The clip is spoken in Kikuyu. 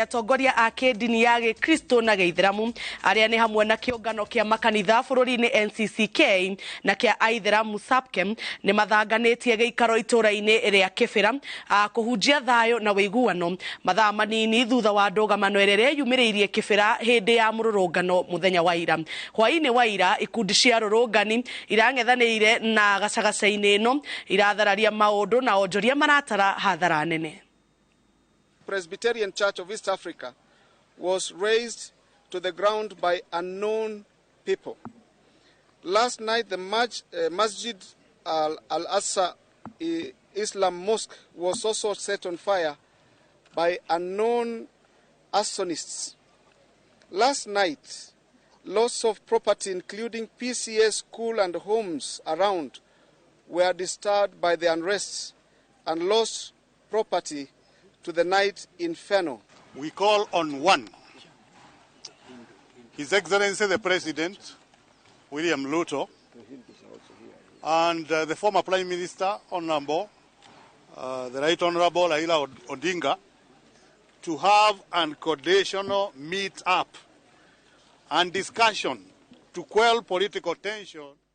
Atongoria a kĩndini ya gĩkristo na gĩithĩramu arĩa nĩ hamwe na kĩũngano kĩa makanitha bũrũri-inĩ NCCK na kĩa aithĩramu SAPKEM nĩ mathanganĩtie gĩikaro itũra-inĩ rĩa Kĩbĩra kũhunjia thayũ na ũiguano mathaa manini thutha wa ndũgamano ĩrĩa ĩreyumĩrĩirie Kĩbĩra hĩndĩ ya mũrũrũngano mũthenya wa ira. Hwaĩ-inĩ wa ira, ikundi cia rũrũngani irang'ethanĩire na gacagaca-inĩ ĩno irathararia maũndũ na onjoria maratara hathara nene. Presbyterian Church of East Africa was razed to the ground by unknown people. Last night, the Masjid Al-Aqsa Islam Mosque was also set on fire by unknown arsonists. Last night, lots of property, including PCEA school and homes around, were disturbed by the unrest and lost property to the night inferno. We call on one, His Excellency the President, William Ruto, and the former Prime Minister, Honorable, the Right Honorable Raila Odinga, to have unconditional meet up and discussion to quell political tension.